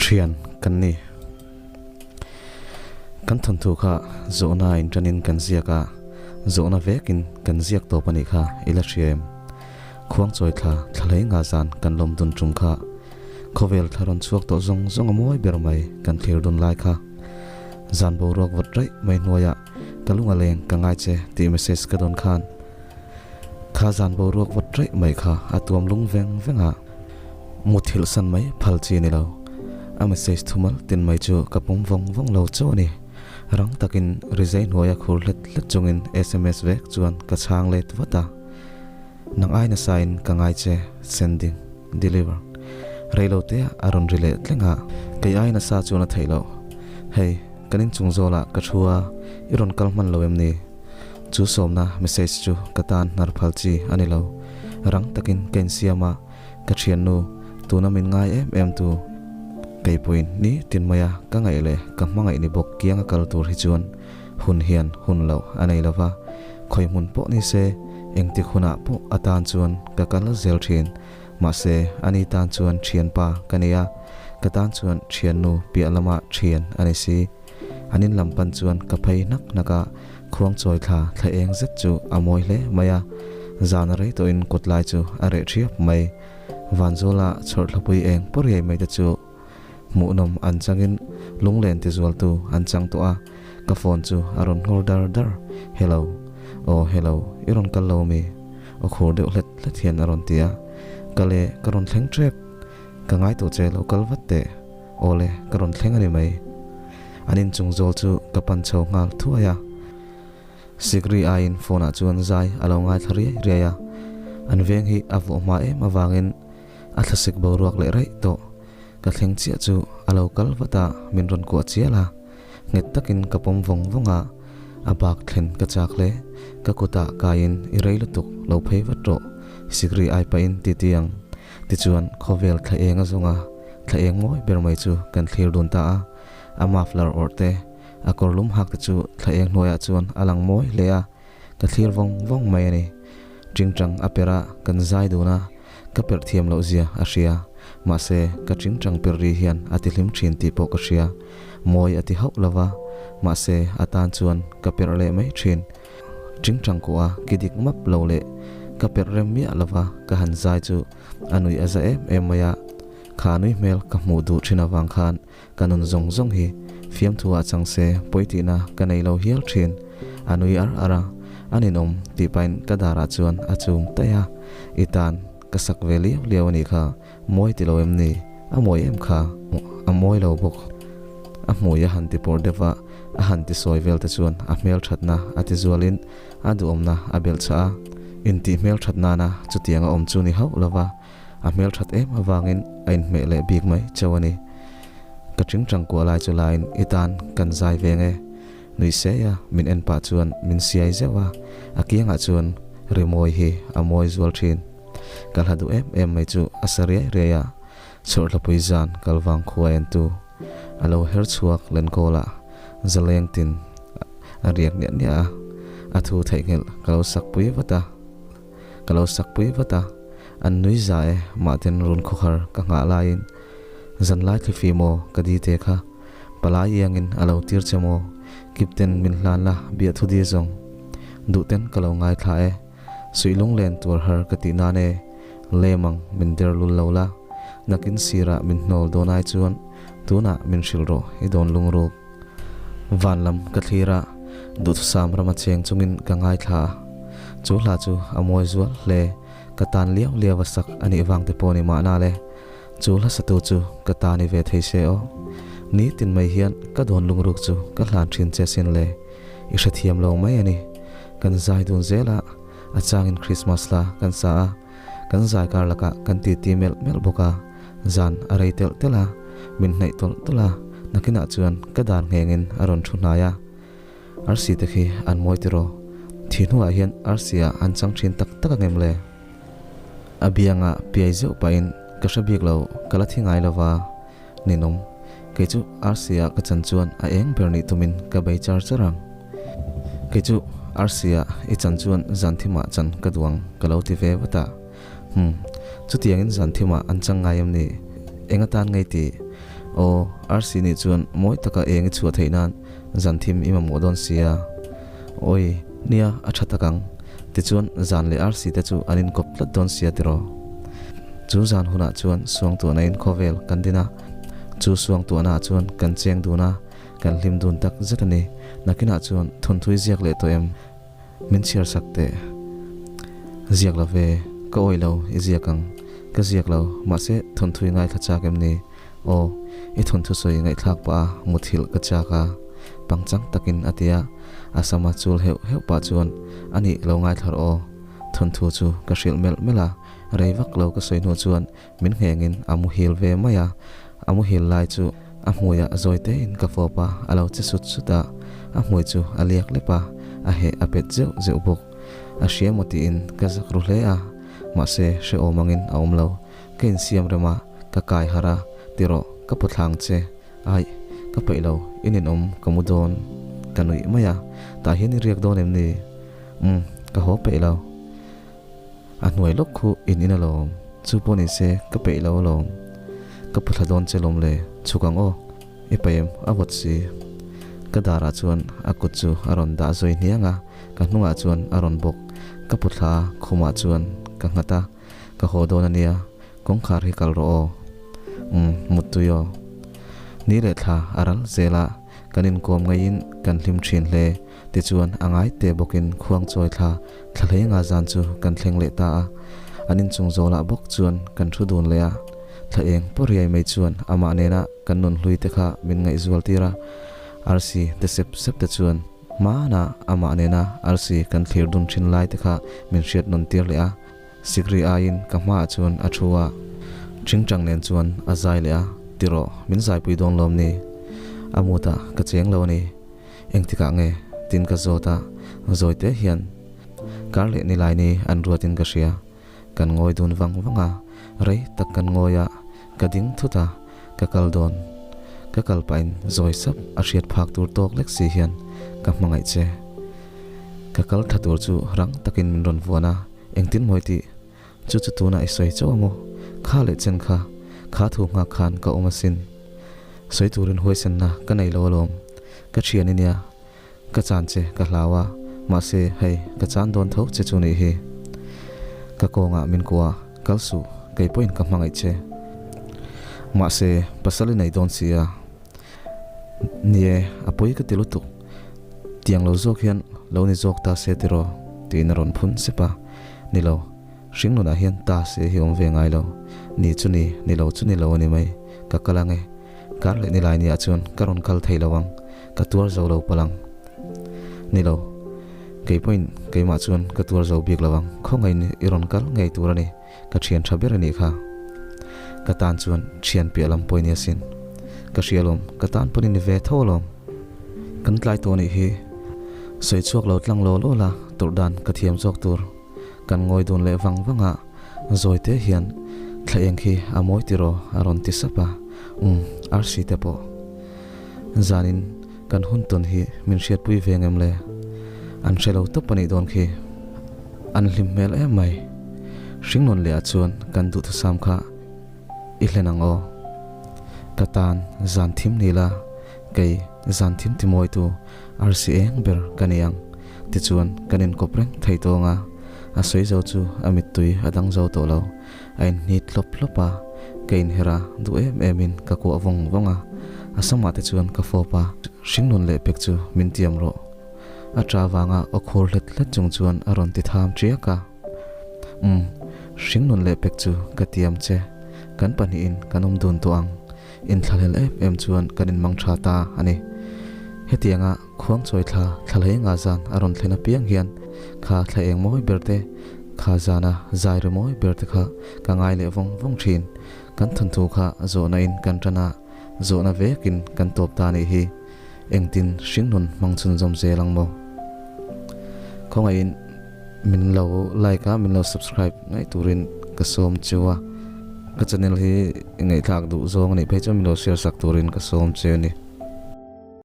Thian kan ni. Kan thawnthu kha zawhna inṭanin kan ziak a, zawhna vekin kan ziak tawp a nih kha i la hria em? Khuangchawi thla thla hlei nga zan kan lawm dun ṭum kha khawvel thla rawn chhuak tawh zawng zawng a mawi ber mai kan thlir dun lai kha. Zan boruak vawt raih mai hnuaiah ka lung a leng ka ngai che tih message ka dawn khan kha zan boruak vawt raih mai kha a tuam lung veng veng a, muthilh san mai phal chi ni lo. A message thumal tin mai chu ka pawm vawng vawng lo chauh a ni. Rang takin rizai hnuaia khur hlet hlet chungin sms vek chuan ka chhang let vat a. Nang ai nasain ka ngai che, sending, deliver. Reilo te a rawn ri leh tleng a, kei ai nasa chuan a theih loh. Hei, kan inchung zawlah ka thu a, i rawn kal hman lo em ni? Chu sawmna message chu ka tan hnar phal chi a ni lo. Rang takin ka insiam a, ka thiannu, tuna min ngai em em tu, keipuiin ni tin maia ka ngaih leh ka hmangaih ni bawk kianga kal tur hi chuan hun hian hun loh a nei lo va, khawi hmun pawh ni se engtik hunah pawh a tan chuan ka kal zel thin. Mahse, ani tan chuan thianpa ka nei a, ka tan chuan thiannu piah lama thian a ni si. An in lam pan chuan ka phei hnak hnak a, khuang chawi thla thla eng zet chu a mawi hle mai a, zan a rei tawhin kawt lai chu a reh thiap mai. Vanzawla chhawrthlapui eng pawh riai mai te chu hmuhnawm an changin lunglen tizualtu an chang tawh a, ka phone chu a rawn nghawr dar dar, Hello. Aw hello, i rawn kal lo mi? Aw khur deuh hlet hlet hian a rawn ti a, Ka le, ka rawn thleng tep. Ka ngai tawh che lo kal vat teh. Awle, ka rawn thleng a ni mai. An inchung zawl chu ka pan chho nghal thuai a. Sikri aiin phone ah chuan zai a lo ngaithla riai riai a. An veng hi a vawh hma em avangin a thlasik boruak leh raih tawh. Ka thleng chiah chu a lo kal vat a, min rawn kuah chial a. Nghet takin ka pawm vawng vawng a, a bak thlen ka chak hle. Ka kutah kaiin i rei lutuk lo phei vat rawh, sikri ai pahin ti ti ang. Tichuan khawvel thla eng a zawng a, thla eng mawi ber mai chu kan thlir dun ta a. A muffler awrh te, a kawr lum hak te chu thla eng hnuaiah chuan a lang mawi hle a, ka thlir vawng vawng mai a ni. Tingtang a perh a, kan zai dun a, ka perh thiam loh zia a hria. Mahse, ka tingtang perh ri hian a ti hlim thin tih pawh ka hria. Mawi a ti hauh lo va, mahse a tan chuan ka perh leh mai thin. Tingtang kuah a ki dik map lo leh ka perh rem miah lo va, ka han zai chu a nui a za em em mai a. Kha nui hmel ka hmuh duh thin avang khan Ka nun zawng zawng hi fiamthu ah chang se pawi tihna ka nei lo hial thin. A nui ar ar a, a ninawm tih pahin ka darah chuan a chum taih a, I tan ka sak ve liau liau a nih kha, mawi ti lo em ni? A mawi em kha? A mawi lo bawk. A hmui a han ti pawr deuh a, a han ti sawi vel te chuan a hmelthatna a ti zualin a duhawmna a belh chah a, intih hmelthat nana chutiang a awm chu ni hauh lova, A hmelthat em avangin a inhmeh leh bik mai chauh a ni. Ka tingtang kuah lai chu laiin i tan kan zai ve nge. Nui sei a, min en pah chuan min siai zeuh a, a kiangah chuan rimawi hi a mawi zual thin. Ka hla duh em em mai chu a sa riai riai a, chhawrhlapui zan kalvang khua en tu a lo her chhuak lenkawlah zaleng tin a riak niah niah a, a thu theihnghilh ka lo sak pui vat a. Ka lo sak pui vat a, an nui za e, mahten run khawhar ka nghah laiin zanlai thlifi maw ka di te kha, palai iangin a lo tir che maw, kipten min hlan la biahthu di zawng duhten ka lo ngaithla e, suih lunglen tuar har ka tih nan e, lem ang min der lul lo la, nakin sirah min hnawl dawn ai chuan tunah min hrilh rawh i dawn lungruk. Van lam ka thlir a, duhthusam rama cheng chungin ka ngaithla a. Chu hla chu a mawi zual hle, ka tan liau liau a sak a nih vang te pawh ni mahna le. Chu hla satu chu ka ta ni ve thei se aw. Nitin mai hian ka dawn lungruk chu ka hlan thin che sin le. I hrethiam lo mai a ni. Kan zai dun zel a, a changin Christmas hla kan sa a, kan zai kar lakah kan titi melh melh bawk a. Zan a rei telh telh a, min hnaih tawlh tawlh a, nakinah chuan ka dar nghengin a rawn thu hnai a. Arsi te khi an mawi tiraw? Thi hnuah hian arsi ah an chang thin tak tak angem le? A biangah piai zeuh pahin ka hre bik lo, ka la thi ngai lova, ninawm. Kei chu arsi ah ka chan chuan a eng ber nih tumin ka bei char char ang. Kei chu arsi ah i chan chuan zan thimah chan ka duh ang ka lo ti ve vat a. Umm, chutiangin zan thimah an chang ngai em ni? Eng atan ngei tih? Aw, arsi nih chuan mawi taka eng i chhuah theih nan zan thim i mamawh dawn sia. Awi, nia, a tha tak ang. Tichuan, zan leh arsi te chu an inkawp tlat dawn sia tiraw? Chu zan hunah chuan suangtuahna in khawvel kan din a, chu suangtuahna ah chuan kan cheng dun a, kan hlim dun tak zet a ni. Nakinah chuan thawnthui ziak leh tawh em? Min chhiar sak teh. Ziak lo ve, ka awih lo, i ziak ang. Ka ziak lo, mahse thawnthui ngaithla chak em ni? Aw, i thawnthu sawi ngaihthlak pah a muthilh ka chak a, pangchang takin a ti a, a sama chul heuh heuh pah chuan a nih lo ngaithla rawh aw. Thawnthu chu ka hrilh melh melh a, rei vak lo ka sawi hnu chuan min nghengin a muhil ve mai a, a muhil lai chu a hmuiah zawi tein ka fawp a, a lo che sut sut a, a hmui chu a liak lep a, a heh a pet zeuh zeuh bawk. A hria maw tiin ka zak ru hle a, mahse hrehawm angin a awm lo. Ka insiam rem a, ka kai harh a, ti rawh, ka pawthlang che. Aih, ka peih lo, i ninawm, ka mu dawn. Ka nuih mai a, tah hian i riak dawn em ni? Umm, ka haw peih lo. A hnuai lawk khu in in alawm, chu pawh ni se ka peih lo alawm. Ka pawthla dawn che lawm le, chhuk ang aw, i paih em, a vawt si. Ka darah chuan a kut chu a rawn dah zawi hniang a, ka hnungah chuan a rawn bawk. Ka pawthla a, khumah chuan ka nghat a. Ka haw dawn a nia, kawngkhar hi kal rawh aw. Umm, muttui aw. Ni leh thla a ral zel a, kan inkawm ngaiin kan hlim thin hle. Tichuan, a ngai te bawkin khuangchawi thla thla hlei nga zan chu kan thleng leh ta a. An inchung zawlah bawk chuan kan thu dun leh a. Thla eng pawh riai mai chuan amah nena kan nun hlui te kha min ngaihzual tir a. Arsi te sep sep te chuan hmanah amah nena arsi kan thlir dun thin lai te kha min hriat nawn tir leh a. Sikri aiin ka hmaah chuan a thu a, Ṭhingṭang nen chuan a zai leh a, Ti rawh, min zaipui dawn lawm ni? A mutah ka cheng lo a ni. Engtikah nge? Tin ka zawt a, zawi te hian kar leh nilai ni an ruatin ka hria. Kan ngawi dun vang vang a, rei tak kan ngawi a, ka ding thut a, ka kal dawn. Ka kal pahin zawi sap a hriat phak tur tawk lek si hian ka hmangaih che. Ka kal tha tur chu rang takin min rawn vuan a, Engtin mawi tih? Chu chu tunah i sawi chauh a maw? Kha leh chen kha, kha thu nghak khan ka awm asin. Sawi turin huaisenna ka nei lo alawm. Ka thian i nia, ka chan che ka hlau a, mahse hei ka chan dawn tho che chu nih hi. Ka kawngah min kuah, kal suh, kei pawhin ka hmangaih che. Mahse pasal i nei dawn si a. Ni e, a pawi ka ti lutuk. Tiang lo zawk hian lo ni zawk ta se tiraw? tiin a rawn phun sep a. Ni lo, hringnunah hian ta se hi awm ve ngai lo. Ni chu ni, ni lo chu ni lo a ni mai. Ka kal ang e. Kar leh nilai niah chuan ka rawn kal thei lo ang, ka tuar zo lo palh ang. Ni lo, kei pawhin keimah chuan ka tuar zo bik lo ang. Khawngaihin i rawn kal ngei tur a ni. Ka thian tha ber a nih kha. Ka tan chuan thian piah lam pawh i ni asin. Ka hria alawm, ka tan pawn i ni ve tho alawm. Kan tlai tawh anih hi. Sawi chhuak lo tlang law law la, turh dan ka thiam zawk tur. Kan ngawi dun leh vang vang a, zawi te hian thla eng khi a mawi tiraw a rawn ti sap a, umm, arsi te pawh. Zanin kan hun tawn hi min hriatpui ve ngem le? An hre lo tawp anih dawn khi. An hlim hmel em mai. Hringnawn leh ah chuan kan duhthusam kha i hlen ang aw. Ka tan zan thim ni la, kei zan thim ti mawitu arsi eng ber ka ni ang. Tichuan kan inkawp reng thei tawng a, a sawi zo chu a mittui a dang zo tawh lo. A inhnit hlawp hlawp a, ka inher a, duh em em in ka kuah vawng vawng a. A samah te chuan ka fawp a, hringnawn leh pek chu min tiam rawh. A ṭa vanga aw khur hlet hlet chung chuan a rawn ti tham ṭiak a. Umm, hringnun leh pek chu ka tiam che. Kan pahnihin kan awm dun tawh ang. Inthlahlel em em chuan kan inmang ṭha ta a ni. Hetianga khuangchawi thla thla hlei nga zan a rawn thlen apiang hian kha thla eng mawi ber te, kha zana zai ri mawi ber te kha ka ngai leh vawng vawng ṭhin. Kan thawnthu kha zawhna in kan ṭan a, zawhna vekin kan tawp ta nih hi. Engtin hringnun hmang chhunzawm zel ang maw? Khawngaihin min lo like a, min lo subscribe ngaih turin ka sawm cheu a. Ka channel hi ngaihthlak duh zawng a nih phei chuan min lo share sak turin ka sawm che a ni.